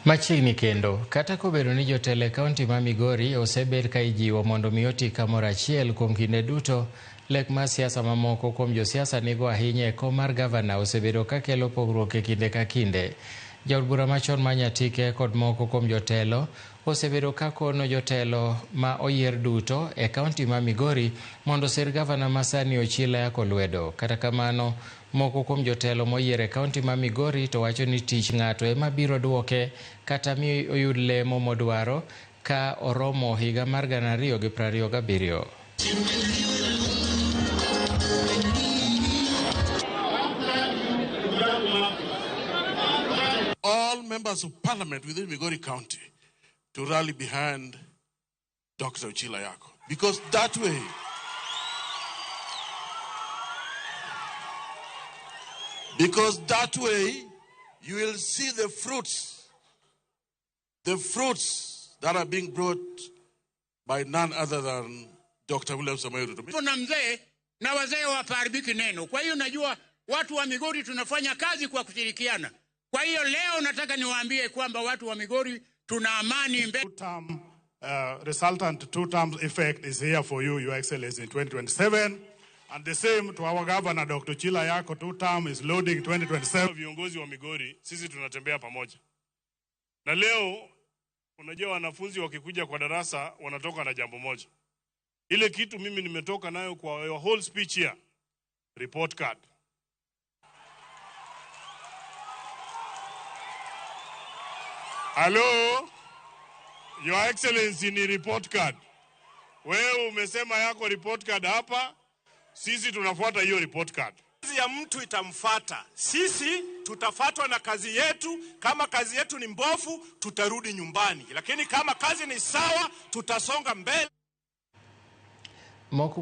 Machiegni kendo, kata kobedo ni jotelo e kaunti ma Migori osebed ka ijiwo mondo mi oti kamoro achiel kuom kinde duto, lek mar siasa mamoko kuom josiasa nigo ahinya e kom mar gavana osebedo ka kelo pogruok e kinde ka kinde. Jaod bura machon ma Nyatike kod moko kuom jotelo osebedo ka kono jotelo ma oyier duto e kaunti ma Migori mondo osir gavana ma sani Ochilo Ayacko lwedo. Kata kamano, moko kuom jotelo moyier e kaunti ma Migori to wacho ni tich ng'ato ema biro duoke kata mi oyud lemo modwaro ka oromo higa mar 2027. All members of parliament within Migori County to rally behind Dr. Ochilo Ayacko, because that way you will see the fruits that are being brought by none other than Dr. William Samoei Ruto. Tuna mzee na wazee wapaharibiki neno. Kwa hiyo najua watu wa Migori tunafanya kazi kwa kushirikiana. Kwa hiyo leo nataka niwaambie kwamba watu wa Migori tuna amani mbele. Two-term, resultant two-term effect is here for you, Your Excellency, in 2027. And the same to our governor, Dr. Ochilo Ayacko, two-term is loading 2027. Viongozi wa Migori, sisi tunatembea pamoja. Na leo, unajua wanafunzi wakikuja kwa darasa, wanatoka na jambo moja. Ile kitu mimi nimetoka nayo kwa your whole speech here, report card. Hello, Your Excellency, ni report card. Wewe umesema yako report card hapa, sisi tunafuata hiyo report card. Kazi ya mtu itamfuata. Sisi tutafuatwa na kazi yetu. Kama kazi yetu ni mbovu, tutarudi nyumbani. Lakini kama kazi ni sawa, tutasonga mbele. Moko